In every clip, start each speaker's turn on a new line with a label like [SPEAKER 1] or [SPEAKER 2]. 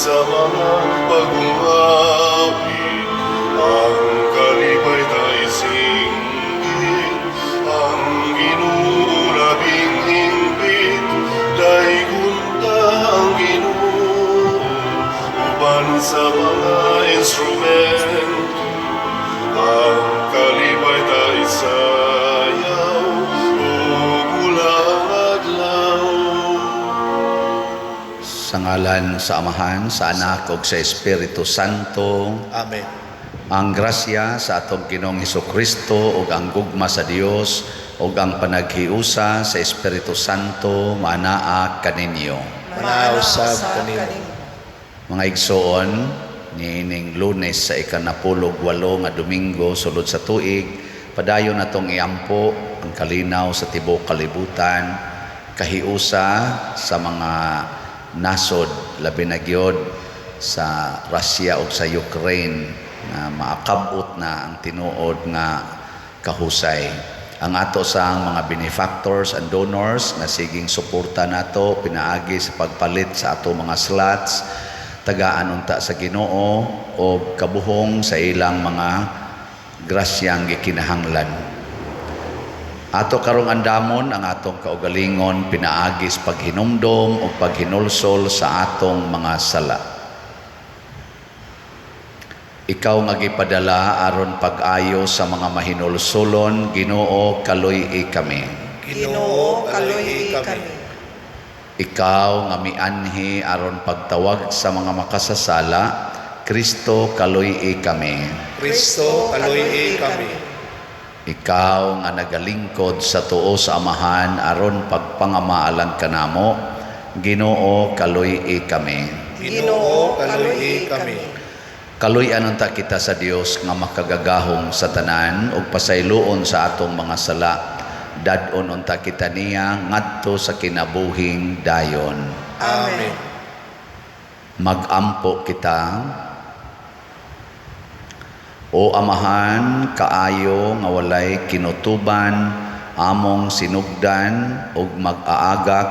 [SPEAKER 1] sa mga bagong awit. Ang kalipay ta'y singgit, ang Ginoo labing hingpit, daygon ta ang Ginoo, uban sa mga instrumento. Ang kalipay ta'y sayaw, ug bulang adlaw.
[SPEAKER 2] Sa ngalan sa Amahan, sa Anak ug sa Espiritu Santo.
[SPEAKER 3] Amen.
[SPEAKER 2] Ang grasya sa atong Ginoong Kristo ug ang gugma sa Dios ug ang panaghiusa sa Espiritu Santo maanaa kaninyo.
[SPEAKER 3] Manaa usab kanimo.
[SPEAKER 2] Mga igsoon, niining Lunes sa 18 nga Domingo sulod sa tuig, padayon natong iampo ang kalinaw sa tibuok kalibutan, kahiusa sa mga nasod, labi na gyud sa Russia ug sa Ukraine na maakabot na ang tinuod nga kahusay. Ang ato sa mga benefactors and donors nga siging suporta nato pinaagi sa pagpalit sa ato mga slots, tagaan unta sa Ginoo og kabuhong sa ilang mga grasyang gikinahanglan. Ato karong andamon ang atong kaugalingon pinaagi sa paghinumdom o paghinulsol sa atong mga sala. Ikaw nga gipadala aron pag-ayo sa mga mahinulsolon, Ginoo, kaluy-i kami.
[SPEAKER 3] Ginoo, kaluy-i kami.
[SPEAKER 2] Ikaw nga mianhi aron pagtawag sa mga makasasala, Kristo, kaluy-i kami.
[SPEAKER 3] Kristo, kaluy-i kami.
[SPEAKER 2] Ikaw nga nagalingkod sa tuo sa Amahan aron pagpangamaalan kanamo, Ginoo, kaluy-i kami.
[SPEAKER 3] Ginoo, kaluy-i kami.
[SPEAKER 2] Kaluy-an unta kita sa Dios nga makagagahom sa tanan ug pasayloon sa atong mga sala. Dad-on unta kita niya ngadto sa kinabuhing dayon.
[SPEAKER 3] Amen.
[SPEAKER 2] Magampo kita. O Amahan, kaayo nga walay kinutuban, among sinugdan ug mag-aagak,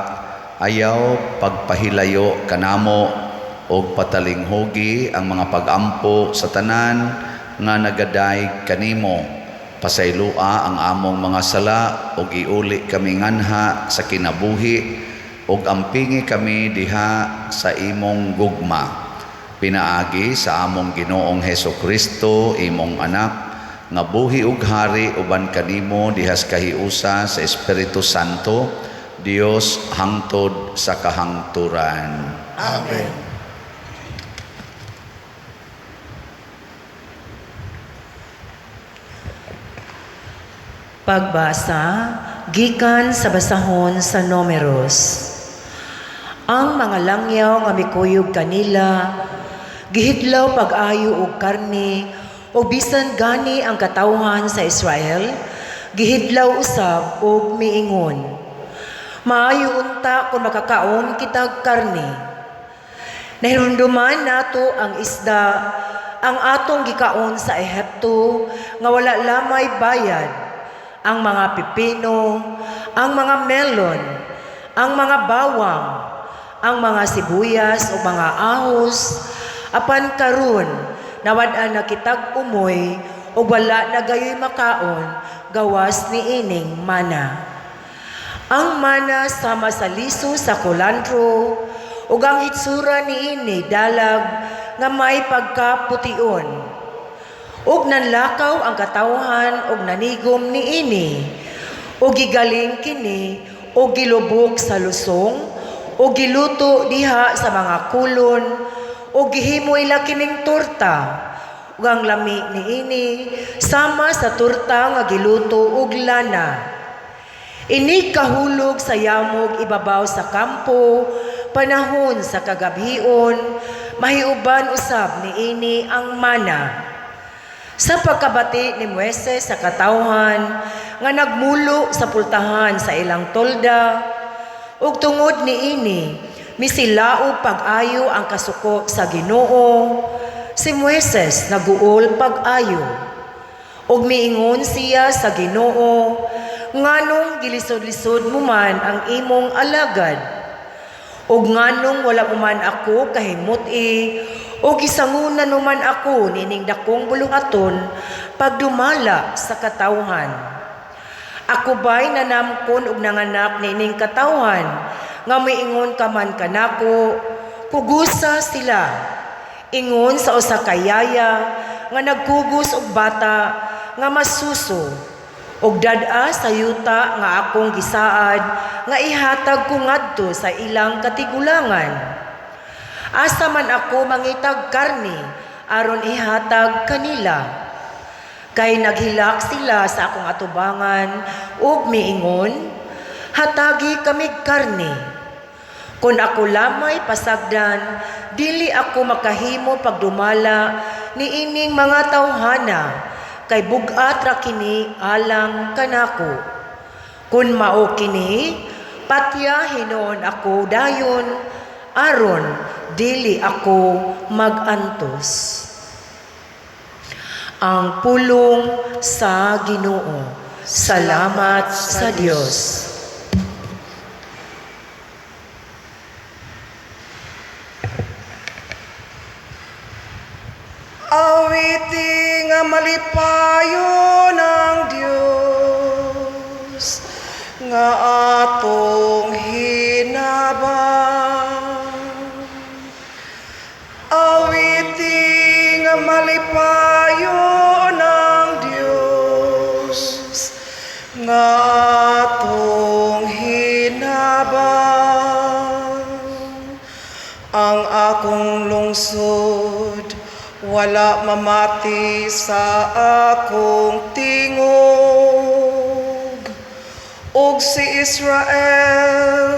[SPEAKER 2] ayaw pagpahilayo kanamo og patalinghugi ang mga pagampo sa tanan nga nagadayeg kanimo. Pasayloa ang among mga sala ug iuli kami nganha sa kinabuhi ug ampingi kami diha sa imong gugma. Pinaagi sa among Ginoong Heso Kristo, imong anak, nga buhi ug hari uban kanimo dihas kahiusa sa Espiritu Santo, Dios hangtod sa kahangturan.
[SPEAKER 3] Amen.
[SPEAKER 4] Pagbasa gikan sa basahon sa Numeros. Ang mga langyaw nga mikuyog kanila gihidlaw pag-ayo og karne, o bisan gani ang katawhan sa Israel gihidlaw usab og miingon, "Maayo unta kung makakaon kitag karne. Nahirumduman nato ang isda ang atong gikaon sa Ehipto nga wala lamay bayad, ang mga pipino, ang mga melon, ang mga bawang, ang mga sibuyas o mga ahos. Apan karon nawad-an na kitag umoy ug wala na gayoy makaon gawas niining mana. Ang mana sama sa liso sa kulantro, ug ang hitsura niini dalag nga may pagkapution. Ug nanlakaw ang katawhan ug nanigom niini, ug gigaling kini ug gilubok sa lusong ug giluto diha sa mga kulon ug gihimo ila kining torta, ug ang lami niini sama sa torta nga giluto og lana. Inig kahulog sa yamog ibabaw sa kampo, panahon sa kagabhion, mahiuban usab niini ang mana." Sa pagkabati ni Moises sa katawhan nga nagmulo sa pultahan sa ilang tolda, ug tungod niini misilaob pag-ayo ang kasuko sa Ginoo, si Moises naguol pag-ayo. Ug miingon siya sa Ginoo, "Nganong gilisod-lisod mo man ang imong alagad? Ug nganong wala man ako kahimuti o gisangunan man ako nining dakong buluhaton pagdumala sa katawhan? Ako ba'y nanamkon og nanganak niining katawhan nga miingon ka man kanako, "Kugusa sila," ingon sa usa ka yaya nga nagkugos og bata nga masuso, ug dad-a sa yuta nga akong gisaad nga ihatag ko ngadto sa ilang katigulangan? Asa man ako mangitag karne aron ihatag kanila? Kay naghilak sila sa akong atubangan ug miingon, "Hatagi kamig karne." Kung ako lamay pasagdan, dili ako makahimo pagdumala niining mga tawhana, kay bug-at ra kini alang kanako. Kung mao kini, patya hinuon ako dayon, aron dili ako magantos. Ang pulong sa Ginoo. Salamat sa Dios.
[SPEAKER 3] Awiti nga malipayon ang Dios nga atong hinabang. Awiti nga malipayon ang Dios nga atong hinabang. Ang akong lungsod wala mamati sa akong tingog, ug si Israel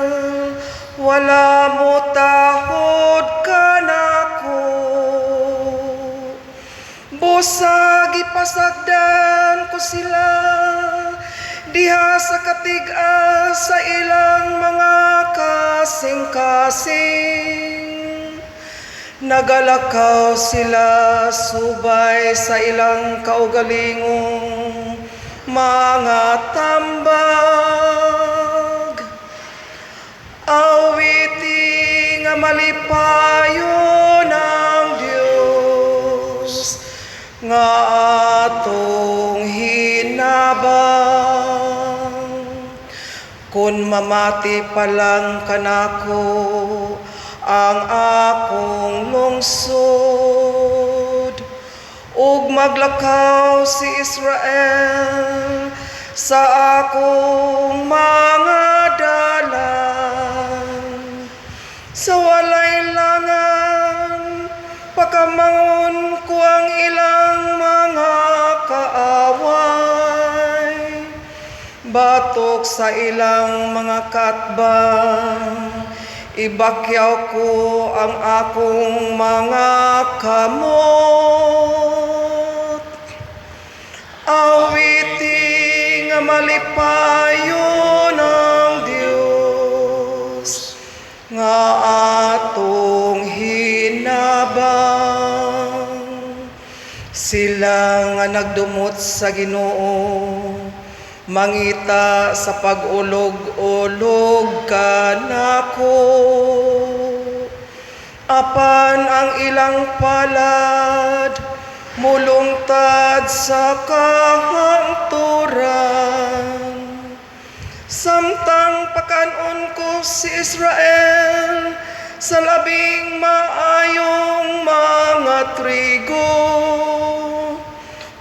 [SPEAKER 3] wala motahod kanako. Busag ipasagdan ko sila diha sa katig-a sa ilang mga kasing-kasing. Nagalakaw sila subay sa ilang kaugalingong mga tambag. Awiti nga malipayon ang Dios nga atong hinabang. Kung mamati pa lang kanako ang akong lungsod, ug maglakaw si Israel sa akong mga dalan, sa walay langan pakamangon ko ang ilang mga kaaway. Batok sa ilang mga kaatbang, ibakyaw ko ang akong mga kamot. Awiti nga malipayon ang Dios nga atong hinabang. Sila nga nagdumot sa Ginoo mangita sa pag-ulog-ulog kanako. Apan ang ilang palad mulungtad sa kahangturan. Samtang pakanon ko si Israel sa labing maayong mga trigo,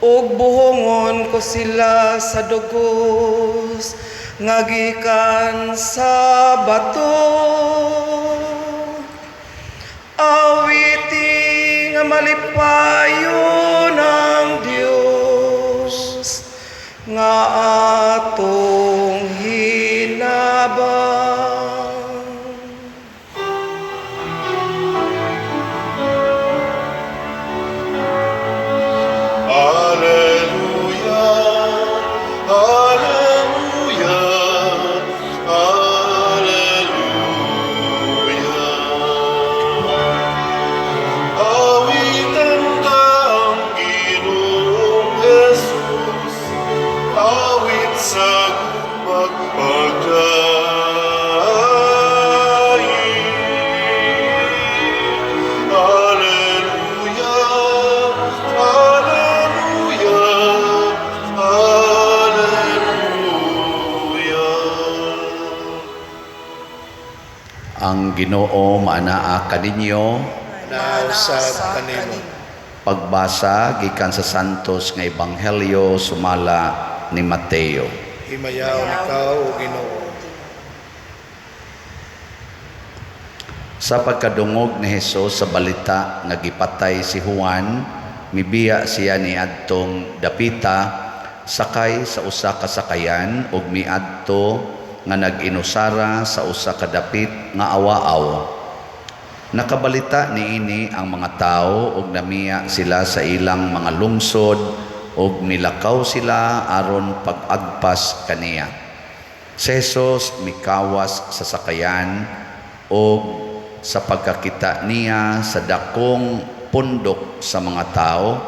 [SPEAKER 3] ug buhongon ko sila sa dugos nga gikan sa bato. Awiti nga malipayon ang Dios nga atong hinabang.
[SPEAKER 1] Alleluia, Alleluia, Alleluia. Awitan ta ang
[SPEAKER 2] Ang Ginoo maanaa kaninyo.
[SPEAKER 1] Nausab kanimo.
[SPEAKER 2] Pagbasa gikan sa Santos nga Ebanghelyo sumala ni Mateo.
[SPEAKER 1] Himayaon ikaw, O Ginoo.
[SPEAKER 2] Sa pagkadungog ni Hesus sa balita nga gipatay si Juan, mibiya siya niadtong dapita sakay sa usa ka sakayan ug miadto nga nag-inusara sa usa ka dapit nga awaaw. Nakabalita niini ang mga tawo ug namiya sila sa ilang mga lungsod ug milakaw sila aron pag-agpas kaniya. Si Jesus mikawas sa sakayan ug sa pagkakita niya sa dakong pundok sa mga tao,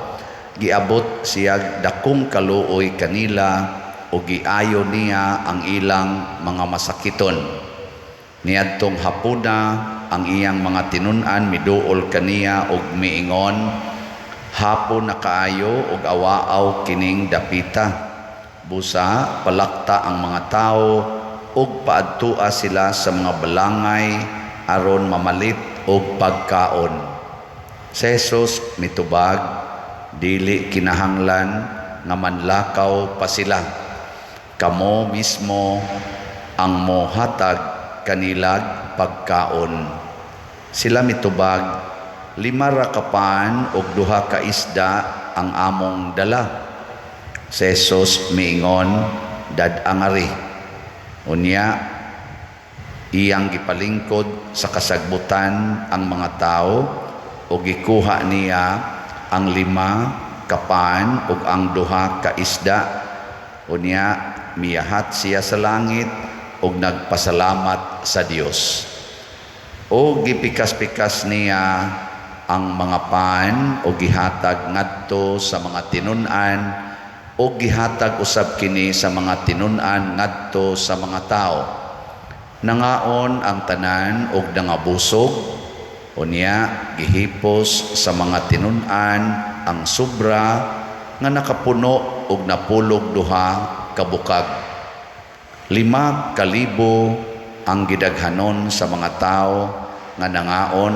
[SPEAKER 2] giabot siya dakong kaluoy kanila ug giayo niya ang ilang mga masakiton. Niadtong hapuna ang iyang mga tinun-an miduol kaniya ug miingon, "Hapon na kaayo ug awaaw kining dapita. Busa palakta ang mga tawo ug paadtua sila sa mga balangay aron mamalit og pagkaon." Si Jesus mitubag, "Dili kinahanglan nga manlakaw pa sila. Kamo mismo ang mohatag kanilag pagkaon." Sila mitubag, "5 ra ka pan ug 2 ka isda ang among dala." Si Jesus miingon, "Dad-angari." Unya iyang gipalingkod sa kasagbutan ang mga tawo ug gikuha niya ang 5 ka pan ug ang 2 ka isda. Unya miyahat siya sa langit ug nagpasalamat sa Dios. O gipikas-pikas niya ang mga pan o gihatag ngadto sa mga tinun-an o gihatag usab kini sa mga tinun-an ngadto sa mga tawo. Nangaon ang tanan og nangabusog, unya gihipos sa mga tinun-an ang sobra nga nakapuno og napulog 2 ka bukag. 5,000 ang gidaghanon sa mga tawo nga nangaon,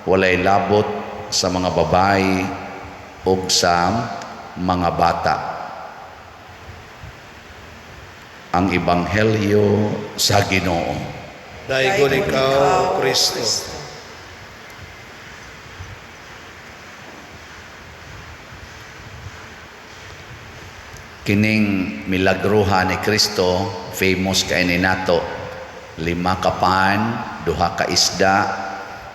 [SPEAKER 2] walay labot sa mga babayi ug sa mga bata. Ang Ebanghelyo sa Ginoo.
[SPEAKER 1] Daigon ikaw, O Kristo.
[SPEAKER 2] Kining milagruha ni Kristo, famous kay ni nato. 5 ka pan, 2 ka isda,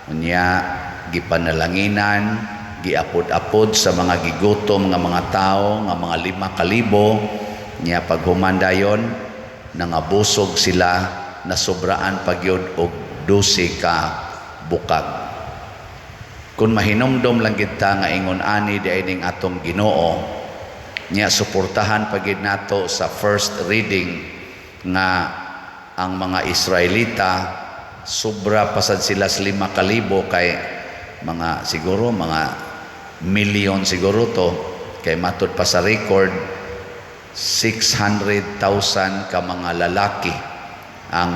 [SPEAKER 2] unya gipanalanginan, giapod-apod sa mga gigutom nga mga tawo, nga mga 5,000, nya paghuman dayon nangabusog sila, nasobraan pagyud og 12 ka bukag. Kung mahinumdom lang gid ta nga ingon ani di ning atong Ginoo, nya suportahan pagid nato sa first reading nga ang mga Israelita sobra pasad sila sa 5,000 kay mga siguro mga milyon siguro to, kay matud pa sa record 600,000 ka mga lalaki ang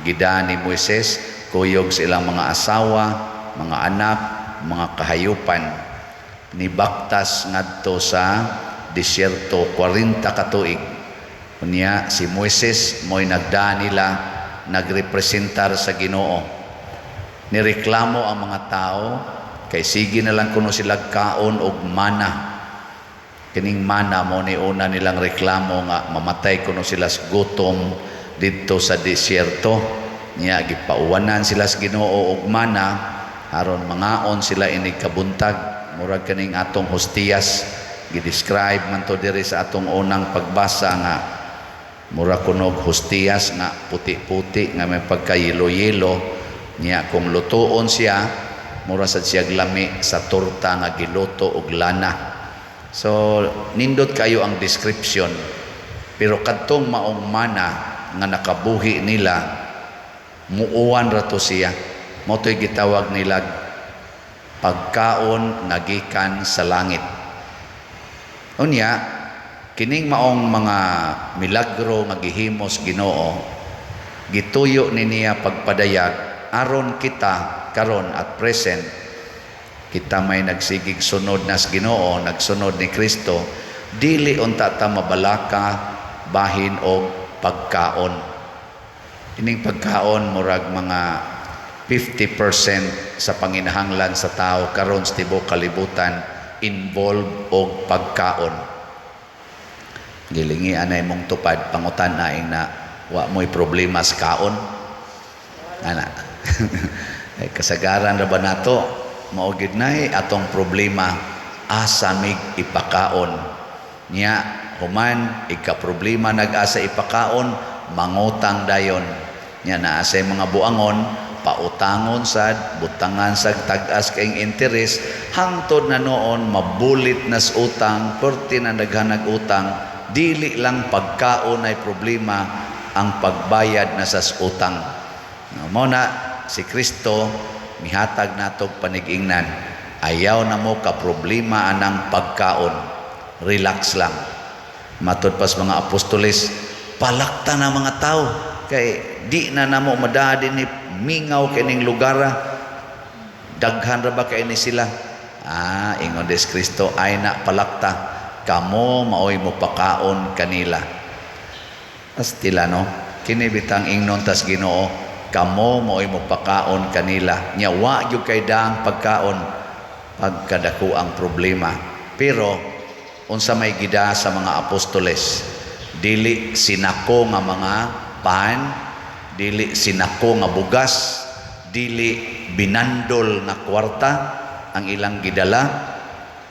[SPEAKER 2] gida ni Moises, kuyog sa ilang mga asawa, mga anak, mga kahayupan. Nibaktas ngadto sa disyerto 40 ka tuig. Unya si Moises mo'y nagda nila, nagrepresentar sa Ginoo. Nireklamo ang mga tao kay sige na lang kuno sila kaon og mana. Kining mana mo ni una nilang reklamo nga mamatay kuno sila sa gutom didto sa disyerto. Nya gipauwanan sila sa Ginoo og mana aron mangaon sila inig kabuntag. Murag kaning atong hostiyas gidescribe man to diri sa atong unang pagbasa nga mura kunog hostiyas nga puti-puti nga may pagkayelo-yelo. Nya kung lutuon siya mura sad siya lami sa torta nga giluto og lana. So nindot kayo ang description, pero kadtong maong mana nga nakabuhi nila muuwan ra to siya. Mao to'y gitawag nila pagkaon nga gikan sa langit. Unya kining maong mga milagro nga gihimos Ginoo, gituyo ni niya pagpadayag Aron kita karon at present, kita may nagsigig sunod nas Ginoo, nagsunod ni Kristo, dili unta ta mabalaka bahin og pagkaon. Ining pagkaon murag mga 50% sa panginahanglan sa tao karon sa tibuok kalibutan involved og pagkaon. Gilingi anay mong tupad, pangutan na na wa mo'y problema sa kaon. Ana. Ay, kasagaran ra ba nato mao gid nay atong problema, asa mig ipakaon. Nya human ika problema nag-asa ipakaon, mangutang dayon. Nya naa say mga buangon, pautangon sad, butangan sad tag-as kayong interes, hangtod na noon mabulit nas utang, perti na daghan utang. Dili lang pagkaon ay problema, ang pagbayad na sas utang. No, mao na si Kristo mihatag natog panig-ingnan, ayaw na mo ka problema anang pagkaon, relax lang. Matud pas mga apostoles, palakta na mga tao kay di na namo madaa dinhi, mingaw kining lugar, daghan ra ba kay ni sila? Ah, ingon des Kristo, ay na palakta, kamo maoy mo pakaon kanila. Pastila, no? Kini bitang ingnon tas Ginoo, kamo maoy mo pakaon kanila. Nya wa gyud kay daang pagkaon, pagkadako ang problema. Pero unsa may gida sa mga apostoles? Dili sinako nga mga pan, dili sinako nga bugas, dili binandol nga kwarta ang ilang gidala.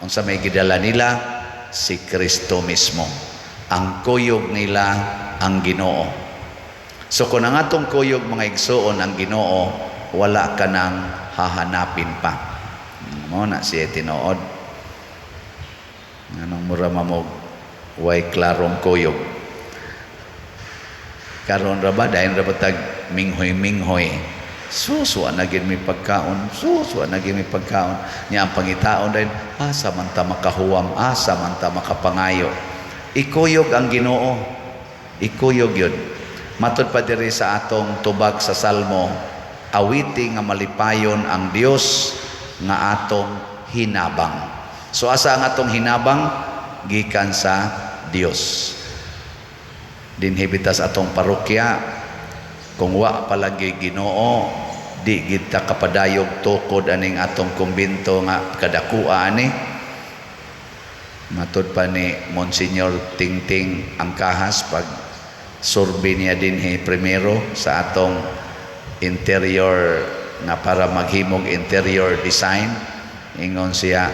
[SPEAKER 2] Unsa may gidala nila? Si Kristo mismo. Ang kuyog nila ang Ginoo. So kung ang atong kuyog, mga igsuon, ang Ginoo, wala ka nang hahanapin pa. Mo na siya tinuod. Anong mura mamog way klarong kuyog. Karon ra ba, dayon ra ba tag minghoy-minghoy. Sus, wa na gid mi pagkaon. Sus, wa na gid mi pagkaon. Nya ang pangitaon dayon, asa man ta makahuwam, asa man ta makapangayo. Ikuyog ang Ginoo. Ikuyog yun. Matud pa diri sa atong tubag sa Salmo, awiti nga malipayon ang Dios nga atong hinabang. So asa ang atong hinabang? Gikan sa Dios. Dinhi bitas atong parokya, kung wa palagi Ginoo, di kita kapadayog tukod aning atong kumbinto nga kadakua ani. Matud pa ni Monsignor Tingting Angkahas, pag survey niya dinhi primero sa atong interior nga para maghimog interior design, ingon siya,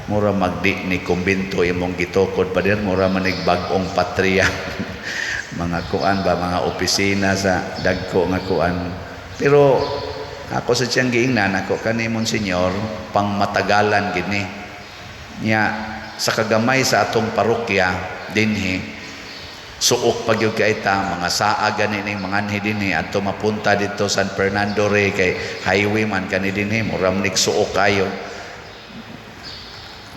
[SPEAKER 2] mura magdi ni kumbinto imong gitukod, pader, mura manig bag-ong patriya, mga kuan ba, mga opisina sa dagko nga kuan. Pero ako sa siyang giingnan ako kani Monsignor, pang matagalan gini niya. Sa kagamay sa atong parokya dinhi, suok pa gyud kay ta, mga saa gani ning mga anhi dinhi adto mapunta didto San Fernando Rey, kay highway man kani dinhi, mura man suok kayo.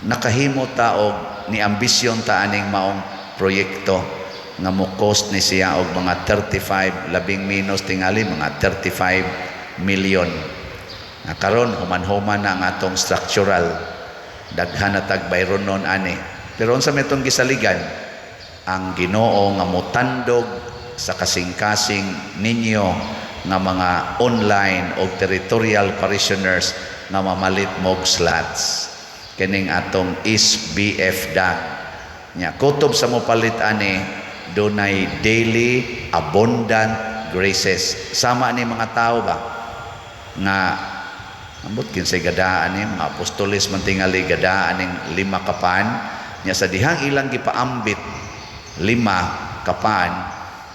[SPEAKER 2] Nakahimo ta og ni ambisyon ta aning maong proyekto nga mo cost ni siya og mga 35, labing minus tingali mga 35 million. Na karon human-human na ang atong structural, daghan na tag bayron nun ani. Pero unsa may itong gisaligan? Ang Ginoo nga motandog sa kasing-kasing ninyo nga mga online o territorial parishioners nga mamalit mog slots kining atong SBF dag. Nya kutob sa mopalit ani, dunay daily abundant graces. Sama ni mga tao ba nga ambot kinsay gadaan ni mga apostoles man tingali gadaan ning 5 ka pan. Nya sa dihang ilang gipaambit 5 ka pan,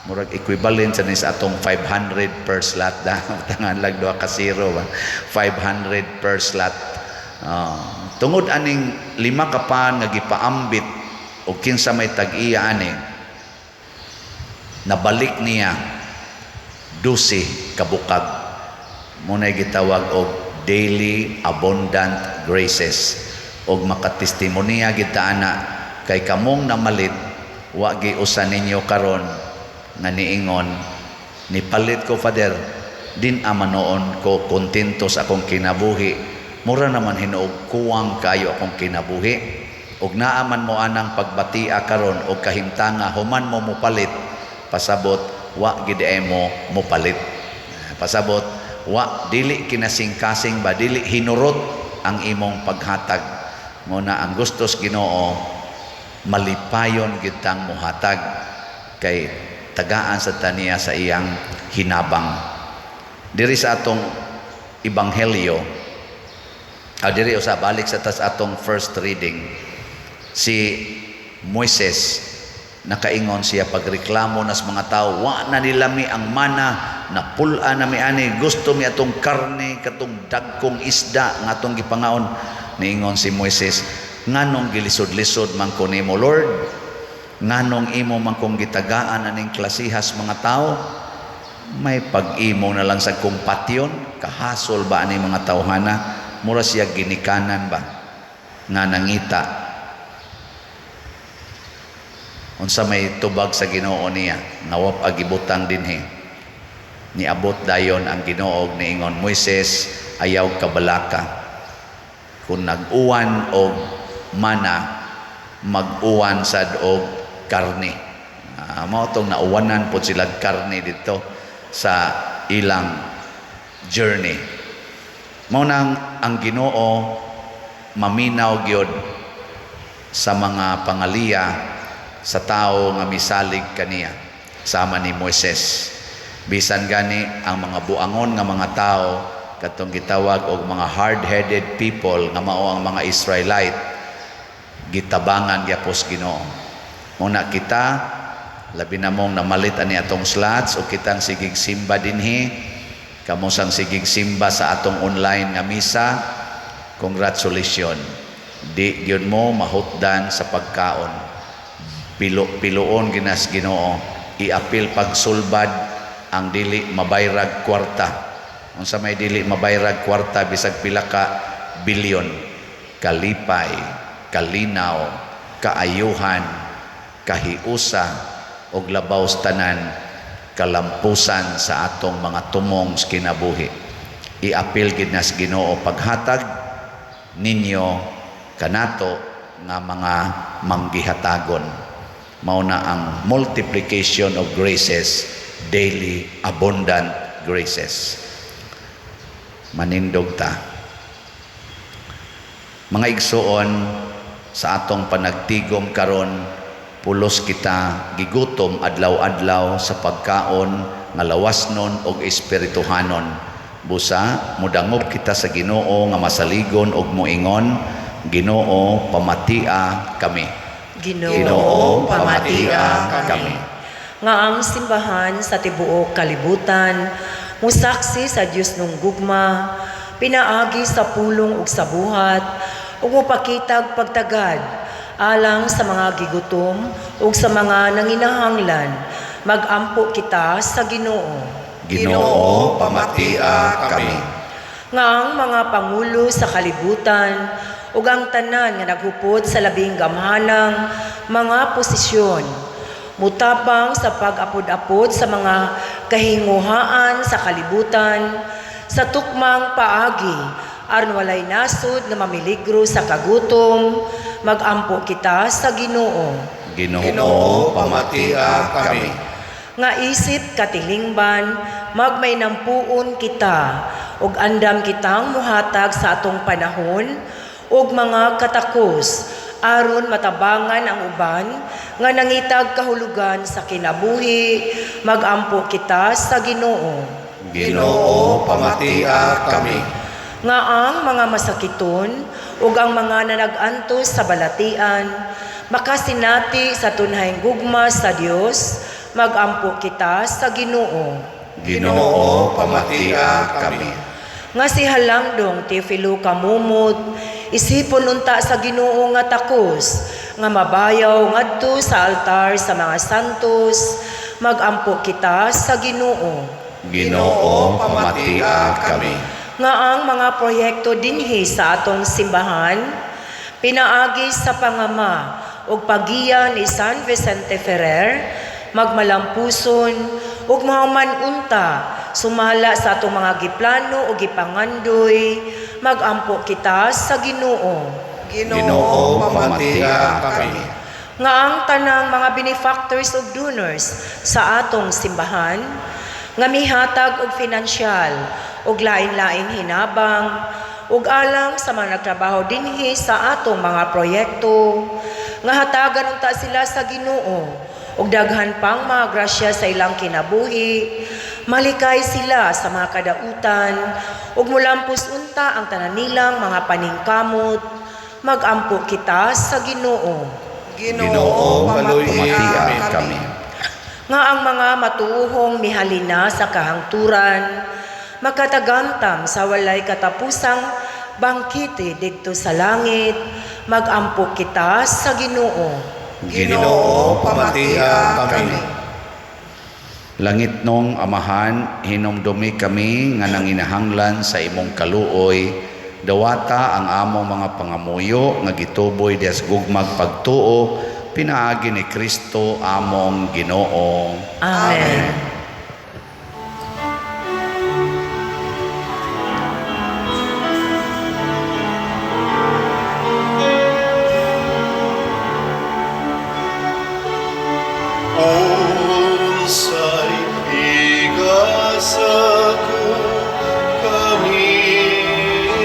[SPEAKER 2] murag equivalent sa ni sa atong 500 per slot da. Tangan lang 2 ka zero ba, 500 per slot. Tungod aning 5 ka pan nga gipaambit og kinsa may tag-iya ani, nabalik niya 12 kabukag. Muna'y gitawag og daily abundant graces. Og makatestimonya gid ta ana kay kamong namalit, wa gi usa ninyo karon nga niingon, "Nipalit ko, Father, Din ama noon ko kontento sa akong kinabuhi. Mura naman hinuog kuwang kayo akong kinabuhi. Ug naa man mo anang pagbatia karon og kahimtanga human mo mopalit, pasabot wa gid mo mopalit. Pasabot wa dili kinasing-kasing ba, dili hinurot ang imong paghatag. Mo na ang gustos Ginoo, malipayon gid tang mohatag kay tagaan sa taniya sa iyang hinabang. Diri sa atong ebanghelyo, diri usa balik sa tas atong first reading, si Moises nakaingon siya pagreklamo nas mga tao, wa na nilami ang mana, napul-a na mi ani, gusto mi atong karne, katong dagkong isda nga atong gipangaon. Niingon si Moises, nganong gilisod-lisod man ko nimo, Lord? Nganong imo man kong gitagaan aning klasihas mga tao? May pag-imo na lang sa kumpatyon, kahasol ba ani mga tawhana? Mura siya ginikanan ba nga nangita unsa may tubag sa Ginoo niya nga wa pa gibutang dinhi. Niabot dayon ang Ginoo og niingon, Moises, ayaw kabalaka, kung nag-uwan og mana, mag-uwan sad og karne. Mao tong nauwanan pod sila karne dito sa ilang journey. Mao nang ang Ginoo maminaw gyud sa mga pangaliya sa tao nga misalig kaniya, sama ni Moises. Bisan gani ang mga buangon nga mga tao, katong gitawag og mga hard-headed people nga mao ang mga Israelite, gitabangan gyapos Ginoo. Muna kita labi na mong namalit ani atong slots o kitang sigig simba dinhi, kamo sang sigig simba sa atong online nga misa, congratulations. Di gyud mo mahutdan sa pagkaon. Pilo-piloon ginas Ginoo, iapil pagsulbad ang dili mabayrag kwarta. Unsa may dili mabayrag kwarta bisag pila ka bilyon? Kalipay, kalinaw, kaayuhan, kahiusa og labaw sa tanan kalampusan sa atong mga tumong sa kinabuhi. Iapil gid nas Ginoo paghatag ninyo kanato nga mga manggihatagon. Mao na ang multiplication of graces, daily abundant graces. Manindog ta. Mga igsuon, sa atong panagtigom karon, pulos kita gigutom adlaw-adlaw sa pagkaon nga lawasnon og espirituhanon. Busa mudangop kita sa Ginoo nga masaligon og moingon, Ginoo, pamatia kami.
[SPEAKER 4] Ginoo,
[SPEAKER 2] Ginoo,
[SPEAKER 4] pamatia
[SPEAKER 2] pamatia kami.
[SPEAKER 4] Nga ang simbahan sa tibuok kalibutan musaksi sa Dios nung gugma pinaagi sa pulong ug sa buhat ug mopakitag pagtagad alang sa mga gigutom ug sa mga nanginahanglan, magampo kita sa Ginoo.
[SPEAKER 2] Ginoo, pamatia kami.
[SPEAKER 4] Nga ang mga pangulo sa kalibutan ug ang tanan nga naghupot sa labing gamhanang mga posisyon mutabang sa pag-apod-apod sa mga kahinguhaan sa kalibutan sa tukmang paagi aron walay nasod nga mamiligro sa kagutom, magampo kita sa Ginoo.
[SPEAKER 2] Ginoo, pamatia kami.
[SPEAKER 4] Nga isip katilingban, magmaynampuon kita ug andam kitang muhatag sa atong panahon ug mga katakos aron matabangan ang uban nga nangitag kahulugan sa kinabuhi, magampo kita sa Ginoo.
[SPEAKER 2] Ginoo, pamatia kami.
[SPEAKER 4] Nga ang mga masakiton ug ang mga nanag-antos sa balatian makasinati sa tunhayng gugma sa Dios, magampo kita sa Ginoo.
[SPEAKER 2] Ginoo, pamatia kami.
[SPEAKER 4] Nga si Halangdong Teofilo Camomot isipon unta sa Ginoo nga takos nga mabayaw ngadto sa altar sa mga santos, magampo kita sa Ginoo.
[SPEAKER 2] Ginoo, pamatia kami.
[SPEAKER 4] Nga ang mga proyekto dinhi sa atong simbahan pinaagi sa pangama ug pagiya ni San Vicente Ferrer magmalampuson ug mahuman unta sumala sa atong mga giplano ug gipangandoy, magampo kita sa Ginoo.
[SPEAKER 2] Ginoo, pamatia kami.
[SPEAKER 4] Nga ang tanang mga benefactors ug donors sa atong simbahan nga mihatag og finansyal ug lain-laing hinabang ug alang sa mga nagtrabaho dinhi sa atong mga proyekto, nga hatagan unta sila sa Ginoo ug daghan pang mga grasya sa ilang kinabuhi, malikay sila sa mga kadautan ug mulampos unta ang tanan nilang mga paningkamot, magampo kita sa Ginoo.
[SPEAKER 1] Ginoo,
[SPEAKER 2] Pamatia
[SPEAKER 1] pamatia
[SPEAKER 2] kami.
[SPEAKER 4] Nga ang mga matuuhong mihalina sa kahangturan makatagamtam sa walay katapusang bangkite didto sa langit, magampo kita sa Ginoo.
[SPEAKER 1] Ginoo, pamatia kami.
[SPEAKER 2] Langit nong Amahan, hinumdumi kami nga nanginahanglan sa imong kaluoy. Dawata ang among mga pangamuyo nga gituboy dias gugmag pagtuo pinaagi ni Kristo among Ginoo.
[SPEAKER 4] Amen.
[SPEAKER 1] Unsay igasa ko kanimo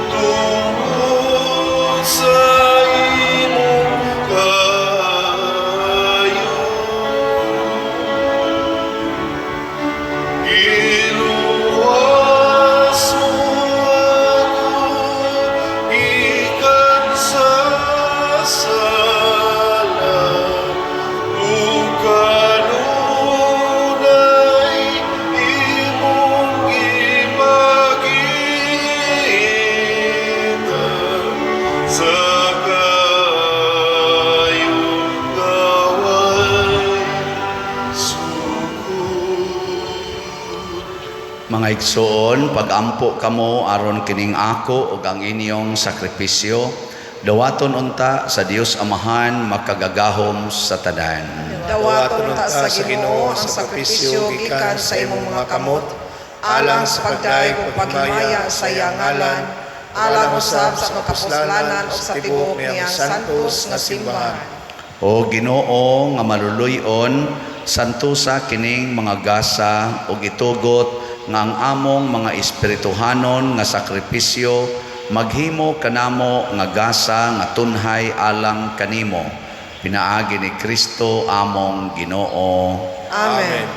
[SPEAKER 1] tungod sa imong kaayo? Giluwas mo ako gikan sa sala ug kanunay imong gipakita sa kaayo nga way sukod.
[SPEAKER 2] Mga igsoon, pagampo kamo aron kining ako ug ang inyong sakripisyo, dawaton unta sa Dios Amahan makagagahom sa tanan.
[SPEAKER 3] Dawaton ta sa Ginoo ang sakripisyo gikan sa imong mga kamot, alang sa pagdayeg ug paghimaya sa iyang ngalan, alang usab sa kapuslanan ug sa tibuok niyang santos nga simbahan.
[SPEAKER 2] O Ginoo nga maluluy-on, santusa kining mga gasa ug itugot nga ang among mga espirituhanon nga sakripisyo maghimo kanamo nga gasa nga tunhay alang kanimo pinaagi ni Kristo among Ginoo.
[SPEAKER 3] Amen.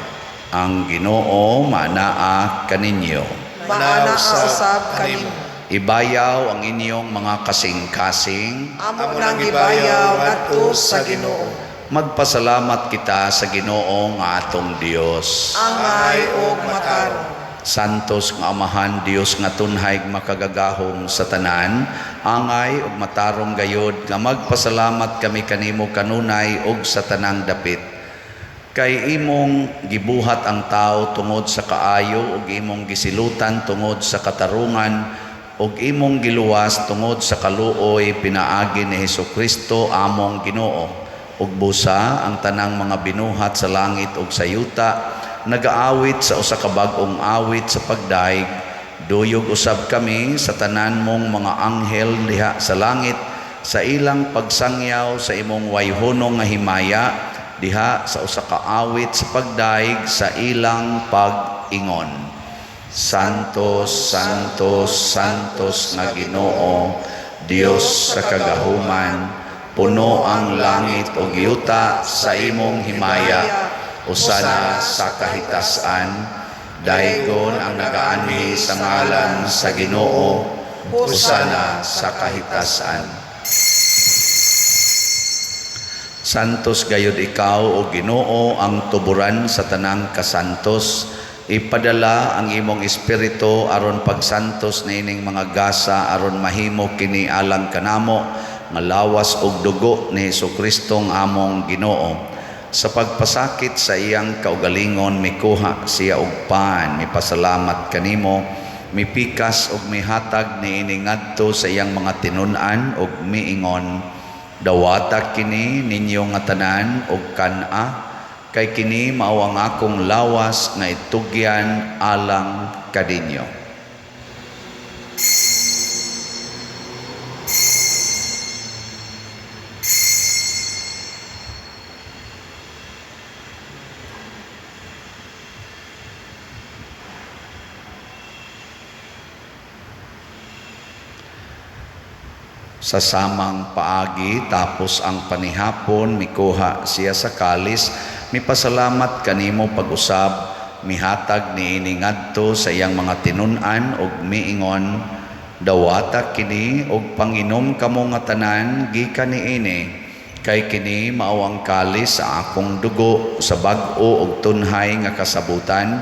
[SPEAKER 2] Ang Ginoo maanaa kaninyo.
[SPEAKER 3] Maana usab kanimo.
[SPEAKER 2] Ibayaw ang inyong mga kasing-kasing.
[SPEAKER 3] Amo nang gibayaw ngadto sa Ginoo.
[SPEAKER 2] Magpasalamat kita sa Ginoo nga atong Dios.
[SPEAKER 3] Angay ug matarong.
[SPEAKER 2] Santos nga Amahan, Dios nga tunhay makagagahom sa tanan, angay ug matarong gayod nga magpasalamat kami kanimo kanunay ug sa tanang dapit. Kay imong gibuhat ang tao tungod sa kaayo ug imong gisilutan tungod sa katarungan ug imong giluwas tungod sa kaluoy pinaagi ni Hesukristo among Ginoo. Ug busa ang tanang mga binuhat sa langit ug sa yuta nagaawit sa usa ka bag-ong awit sa pagdaig. Duyog usab kami sa tanan mong mga anghel diha sa langit sa ilang pagsangyaw sa imong wayhunong nga himaya diha sa usa ka awit sa pagdaig sa ilang pag-ingon. Santos, Santos, Santos nga Ginoo, Dios sa kagahuman, puno ang langit ug yuta sa imong himaya. Usana sa kahitasan, daygon ang nagaanhi sa ngalan sa Ginoo, usana sa kahitasan. Santos gayud ikaw o Ginoo ang tuburan sa tanang kasantos. Ipadala ang imong espiritu aron pagsantos niining mga gasa aron mahimo kini alang kanamo nga lawas ug dugo ni Hesukristo nga among Ginoo. Sa pagpasakit sa iyang kaugalingon mikuha siya og pan, mipasalamat kanimo, mipikas ug mihatag niini ngadto sa iyang mga tinun-an ug miingon: Dawata kini ninyo nga tanan og kan-a, kay kini mao ang akong lawas nga itugyan alang kaninyo. Sa samang paagi, tapos ang panihapon, mikuha siya sa kalis, mipasalamat kanimo pag-usab, mihatag niini ngadto sa iyang mga tinun-an ug miingon, "Dawata kini ug panginom kamo nga tanan gikan niini, kay kini mao ang kalis sa akong dugo sa bag-o ug tunhay nga kasabutan,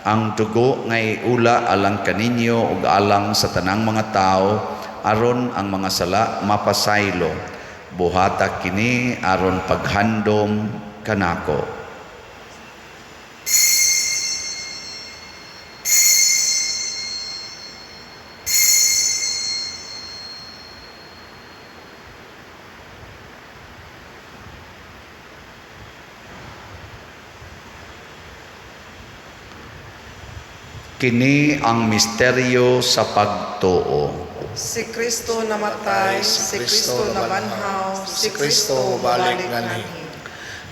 [SPEAKER 2] ang dugo nga iula alang kaninyo ug alang sa tanang mga tawo, aron ang mga sala mapasaylo. Buhata kini aron paghandom kanako." Kini ang misteryo sa pagtuo.
[SPEAKER 3] Si Kristo namatay, si Kristo nabanhaw, si Kristo balik nganhi.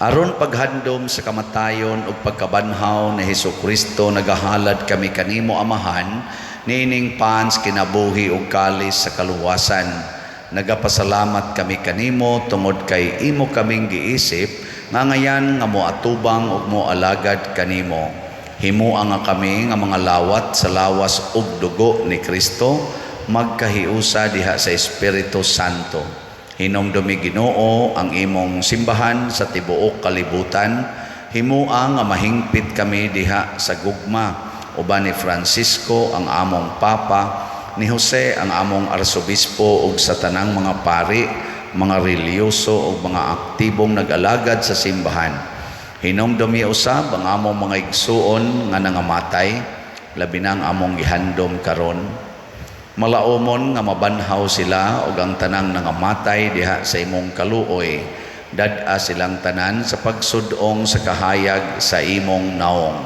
[SPEAKER 2] Aron paghandom sa kamatayon ug pagkabanhaw ni Hesus Kristo, nagahalad kami kanimo, Amahan, niining pans kinabuhi ug kalis sa kaluwasan. Nagapasalamat kami kanimo tungod kay imo kaming giisip nga ngayan nga moatubang ug moalagad kanimo. Himoa nga kami nga mga lawat sa lawas ug dugo ni Kristo magkahiusa diha sa Espiritu Santo. Hinumdumi, Ginoo, ang imong simbahan sa tibuok kalibutan. Himoa nga mahingpit kami diha sa gugma uban ni Francisco ang among Papa, ni Jose ang among Arsobispo ug sa tanang mga pari, mga relihiyoso ug mga aktibong nag-alagad sa simbahan. Hinumdumi usab ang among mga igsuon nga nangamatay, labi na ang among gihandom karon. Malaumon nga mabanhaw sila ug ang tanang nangamatay diha sa imong kaluoy. Dad-a silang tanan sa pagsud-ong sa kahayag sa imong naong.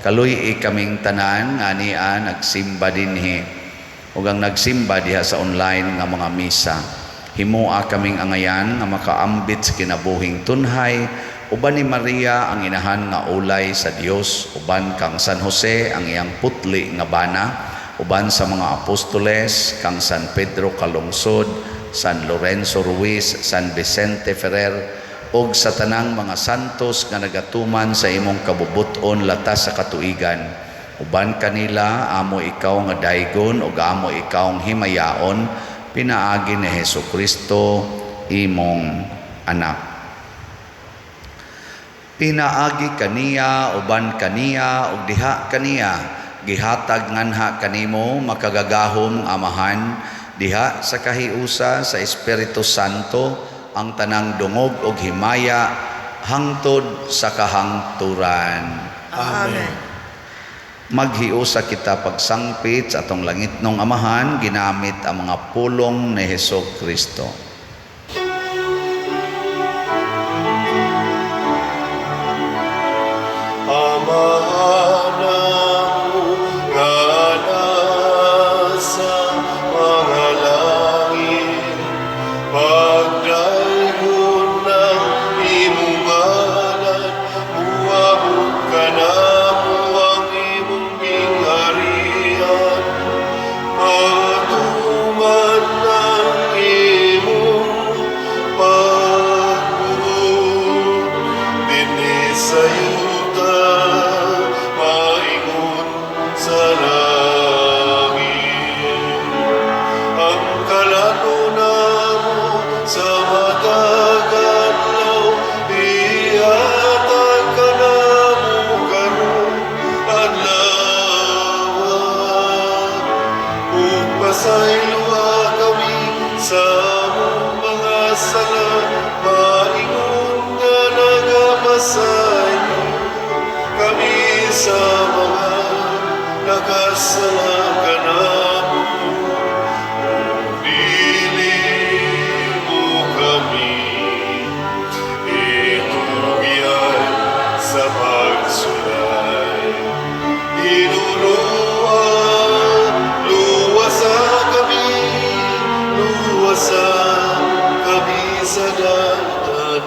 [SPEAKER 2] Kaluy-i kaming tanan nga ania nagsimba dinhi ug ang nagsimba diha sa online nga mga misa. Himoa kaming angayan nga makaambit sa kinabuhing tunhay uban ni Maria ang inahan nga ulay sa Dios, uban kang San Jose ang iyang putli nga bana, uban sa mga apostoles kang San Pedro Calungsod, San Lorenzo Ruiz, San Vicente Ferrer ug sa tanang mga santos nga nagatuman sa imong kabubut-on latas sa katuigan. Uban kanila amo ikaw nga daygon ug amo ikaw himayaon pinaagi ni Hesus Kristo imong anak. Pinaagi kaniya, uban kaniya ug diha kaniya, gihatag nganha kanimo makagagahom Amahan diha sa kahiusa sa Espiritu Santo ang tanang dungog ug himaya hangtod sa kahangturan.
[SPEAKER 3] Amen.
[SPEAKER 2] Maghiusa kita pagsangpit sa atong langitnong Amahan ginamit ang mga pulong ni Hesus Kristo.
[SPEAKER 1] Amahan namo nga nasa mga langit, pagdaygon ang imong ngalan, muabot kanamo ang imong gingharian, matuman ang imong pagbuot dinhi sa yuta maingon sa langit. Ang kalanon namo sa matag adlaw ihatag kanamo karong adlaw. Ug pasayloa kami sa among mga sala maingon nga nagapasaylo kami sa mga nakasala kanamo. Dili mo kami Ginoo, luwasa kami, luwasa kami sa dautan.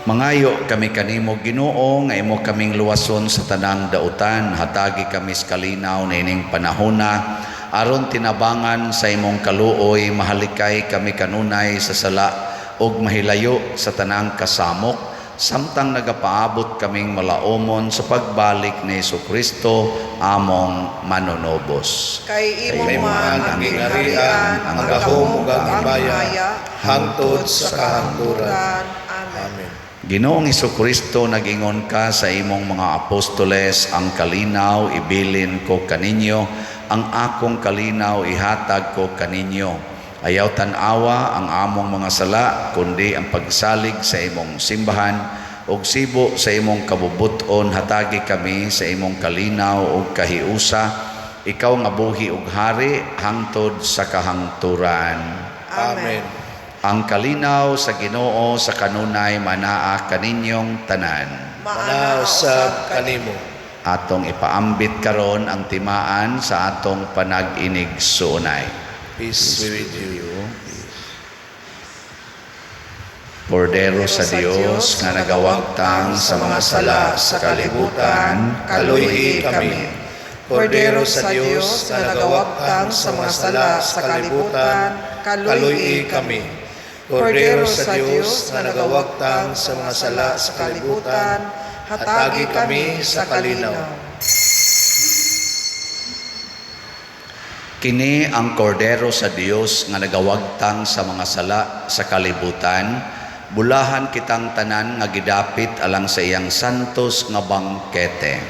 [SPEAKER 2] Mangayo kami kanimo, Ginoo, nga imo kaming luwason sa tanang dautan. Hatagi kami sa kalinaw niining panahona aron tinabangan sa imong kaluoy mahalikay kami kanunay sa sala ug mahilayo sa tanang kasamok samtang nagapaabot kaming malaumon sa pagbalik ni Kristo among manunobos.
[SPEAKER 3] Kay imo
[SPEAKER 2] Kay
[SPEAKER 3] man ang gingharian,
[SPEAKER 2] ang
[SPEAKER 3] ang
[SPEAKER 1] gahom
[SPEAKER 3] gahom
[SPEAKER 1] ug ang
[SPEAKER 3] ug ang
[SPEAKER 1] himaya,
[SPEAKER 3] himaya,
[SPEAKER 1] hangtod sa kahangturan.
[SPEAKER 3] Amen.
[SPEAKER 1] Amen.
[SPEAKER 2] Ginoong Kristo, nag-ingon ka sa imong mga apostoles, "Ang kalinaw ibilin ko kaninyo, ang akong kalinaw ihatag ko kaninyo. Ayaw tan-awa ang among mga sala, kundi ang pagsalig sa imong simbahan, ug sibo sa imong kabubuton, hatagi kami sa imong kalinaw ug kahiusa, ikaw nga buhi ug hari hangtod sa kahangturan."
[SPEAKER 1] Amen.
[SPEAKER 2] Ang kalinaw sa Ginoo sa kanunay manaa kaninyong tanan.
[SPEAKER 1] Manaa usab kanimo.
[SPEAKER 2] Atong ipaambit karon ang timaan sa atong panag-inigsuonay.
[SPEAKER 1] Peace be with you.
[SPEAKER 2] Kordero sa Dios nga nagawagtang sa mga sala sa kalibutan,
[SPEAKER 1] kaluy-i kami.
[SPEAKER 3] Kordero sa Dios nga nagawagtang sa mga sala sa kalibutan,
[SPEAKER 1] kaluy-i kami. Kordero sa Dios nga nagawagtang sa mga sala sa kalibutan, hatagi kami sa kalinaw.
[SPEAKER 2] Kini ang Kordero sa Dios nga nagawagtang sa mga sala sa kalibutan. Bulahan kitang tanan nga gidapit alang sa iyang santos nga bangkete.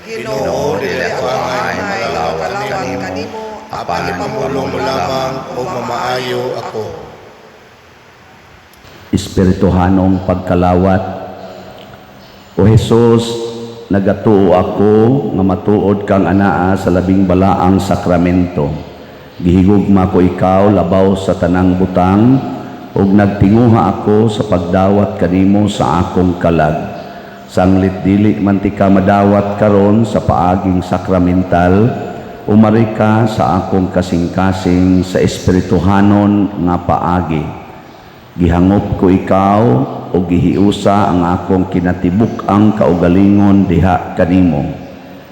[SPEAKER 3] Ginoo,
[SPEAKER 2] dili
[SPEAKER 3] dili
[SPEAKER 2] ako
[SPEAKER 3] ako
[SPEAKER 2] angay
[SPEAKER 3] angay
[SPEAKER 2] makalawat
[SPEAKER 3] makalawat
[SPEAKER 2] kanimo,
[SPEAKER 3] kanimo,
[SPEAKER 2] apan
[SPEAKER 1] Ipamulong mo lamang o mamaayo ako.
[SPEAKER 2] Espirituhanong pagkalawat. O Hesus, nagatuo ako nga matuod kang anaa sa labing balaang sakramento. Gihigugma ko ikaw labaw sa tanang butang ug nagtinguha ako sa pagdawat kanimo sa akong kalag. Sanglit dili man tika madawat karon sa paaging sakramental, umari ka sa akong kasing-kasing sa espirituhanon nga paagi. Gihangop ko ikaw o gihiusa ang akong kinatibuk-ang kaugalingon diha kanimo.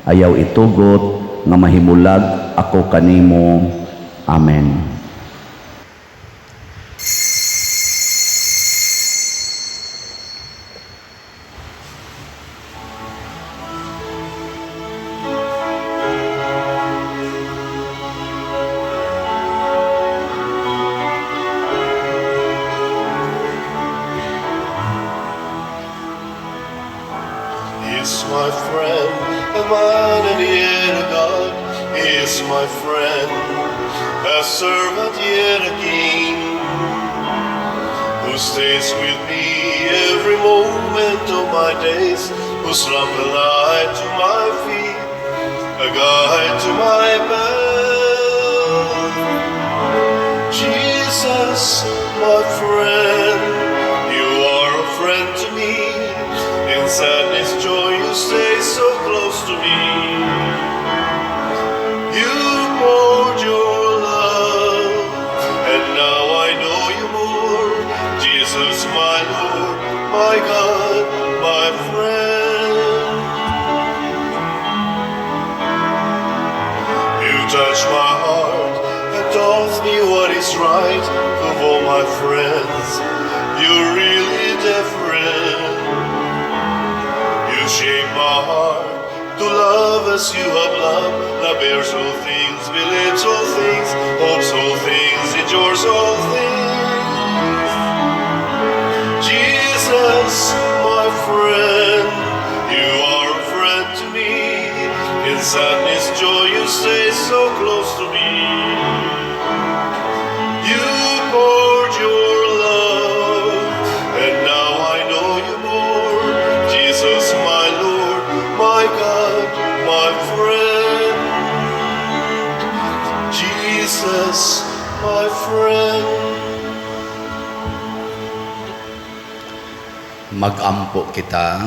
[SPEAKER 2] Ayaw itugot nga mahimulag ako kanimo. Amen.
[SPEAKER 1] He is my friend, a man and yet a God. He is my friend, a servant yet a king, who stays with me every moment of my days, whose lamp a light to my feet, a guide to my path. Jesus, my friend, you are a friend to me. In sadness, joy, you stay so close to me. You poured your love, and now I know you more. Jesus, my Lord, my God, my friend. You touch my heart and taught me what is right. Of all my friends, you're really different. You shape my heart to love as you have loved. That bears all things, believes all things, hopes all things, endures all things. Jesus, my friend, you are a friend to me. In sadness, joy, you stay so close to me. You poured your love, and now I know you more. Jesus, my Lord, my God, my friend. Jesus, my friend.
[SPEAKER 2] Magampo kita.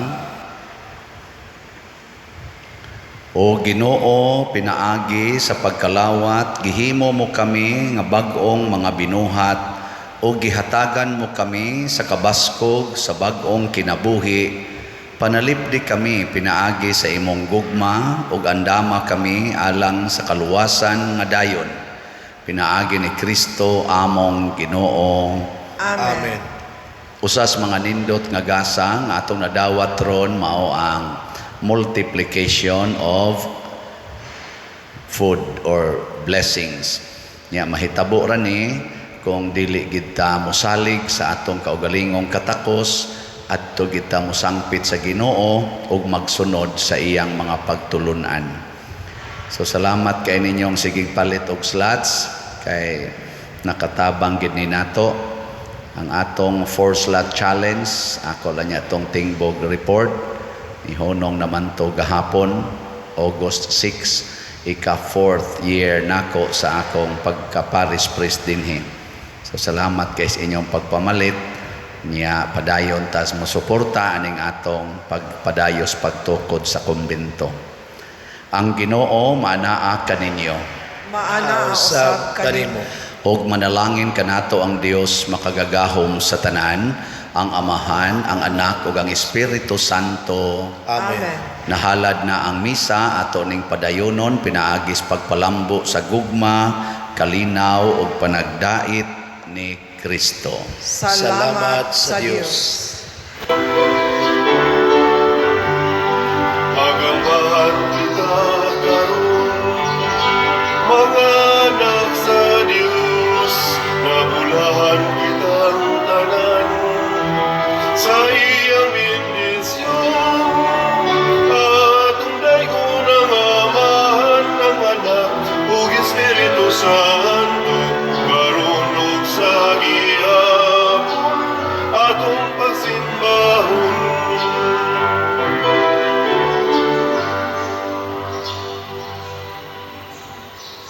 [SPEAKER 2] O Ginoo, pinaagi sa pagkalawat, gihimo mo kami nga bag-ong mga binuhat o gihatagan mo kami sa kabaskog sa bag-ong kinabuhi. Panalipdi kami pinaagi sa imong gugma ug andama kami alang sa kaluwasan nga dayon. Pinaagi ni Kristo among Ginoo.
[SPEAKER 3] Amen.
[SPEAKER 1] Amen.
[SPEAKER 2] Usas mga nindot nga gasa nga atong nadawat ron mao ang multiplication of food or blessings. Nya mahitabo ra ni kung dili gid ta mosalig sa atong kaugalingong katakos, adto gid ta mosangpit sa Ginoo ug magsunod sa iyang mga pagtulunan. So salamat kay ninyong sigig palit og slots kay nakatabang gid ni nato ang atong four slot challenge. Ako lang niya tong Tingbog report. Ihunong naman to gahapon, August 6, ika fourth year nako sa akong pagka-parish priest dinhi. So salamat kay sa inyong pagpamalit niya. Padayon tas mo suporta aning atong pagpadayos pagtukod sa kumbento. Ang Ginoo maanaa kaninyo.
[SPEAKER 3] Maana
[SPEAKER 1] Usab
[SPEAKER 3] usab kanimo.
[SPEAKER 1] kanimo.
[SPEAKER 2] Og manalangin kanato ang Dios makagagahom sa tanan, ang Amahan, ang Anak ug ang Espiritu Santo.
[SPEAKER 1] Amen.
[SPEAKER 3] Amen.
[SPEAKER 2] Nahalad na ang misa, ato ning padayonon pinaagis pagpalambo sa gugma, kalinaw ug panagdait ni Kristo.
[SPEAKER 3] Salamat sa Dios.